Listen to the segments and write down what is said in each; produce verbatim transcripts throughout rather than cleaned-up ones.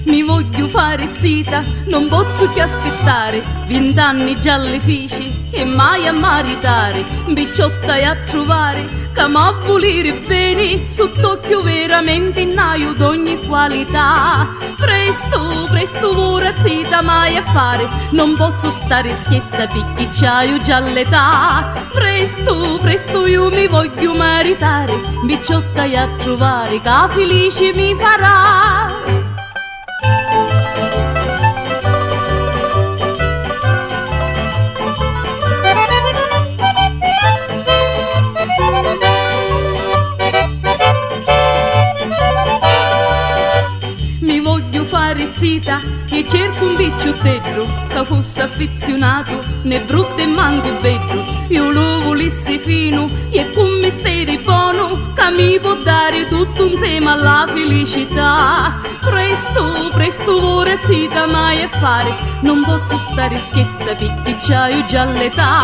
Mi vogghiu fari zita, non pozzu cchiù aspittari, vint'anni già li fici e mai a maritari, 'n picciotta haiu a truvari ca m'ha vuliri beni, sutt'occhiu veramenti nn'haiu d'ogni qualità. Prestu, prestu, ora zita m'haiu a fari, non pozzu stari schietta picchì c'haiu già l'età. Prestu, prestu, iu mi vogghiu maritari, 'n picciotta haiu a truvari ca filici mi farà. Mi vogghiu fari zita e cercu un picciutteddu ca fussi affizziunatu, né bruttu e mancu beddu. Iu lu vulissi finu e cu misteri bonu ca mi pò dari tuttu 'nsemi alla filicità. Prestu, prestu, ora zita m'haiu a fari, non pozzu stari schietta picchì c'haiu già l'età.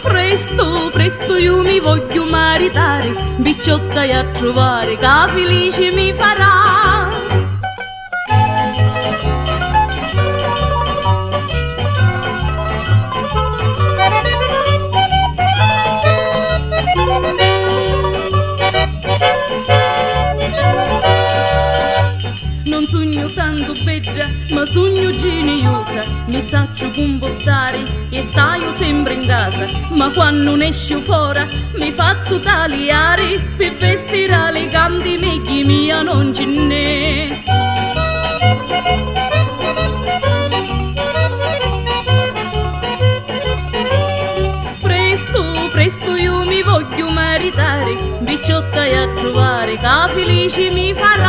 Prestu, prestu, iu mi vogghiu maritari, 'n picciotta haiu a truvari ca filici mi farà. Non sugnu tantu bedda, ma sugnu giniusa, mi sacciu cumpurtari e staiu sempri 'n casa, ma quannu nesciu fora mi fazzu taliari, pi vestiri aliganti megghi mia non ci nn'è. Prestu, prestu, iu mi vogghiu maritari, 'n picciotta haiu a truvari ca filici mi farà.